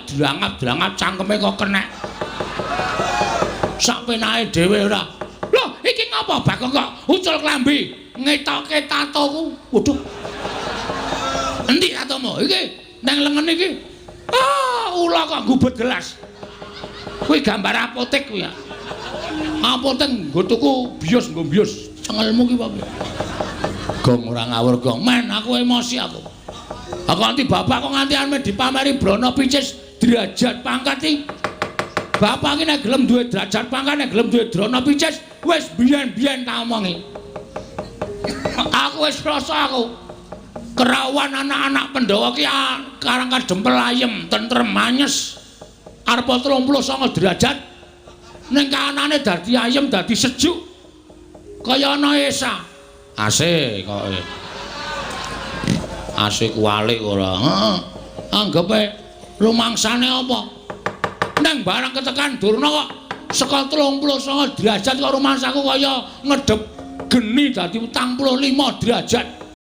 drangap-drangap cangkeme kok kenek. Sak penake dhewe ora. Loh, iki ngapa Bagong kok ucul klambi ngetoke tatoku? Waduh. Endi tatomu? Iki nang lengen iki. Ah, ula kok gubet gelas. Kuwi gambar apotek kuwi ya. Apotek nggo tuku bios nggo bios. Cengelmu ki apa? Gong ora ngawur gong. Men aku emosi aku. Aku nganti bapak kok nganti ame dipameri brana picis derajat pangkat iki. Bapak iki nek gelem duwe derajat pangkat, nek gelem duwe drana picis, wis biyen-biyen tak omongi. Aku wis rasa aku. Kerawan anak-anak Pandhawa ki karang kadempel ayem, tentrem, anyes. Arep 39 derajat ning kahanane dadi ayem, dadi sejuk. Kaya ana esa. AC kok. AC kuwalik ora. Heeh. Anggepe rumangsane apa? Nang barang ketekan Durna kok saka 39 derajat kok rumangsaku kaya ngedep geni dadi 45 derajat.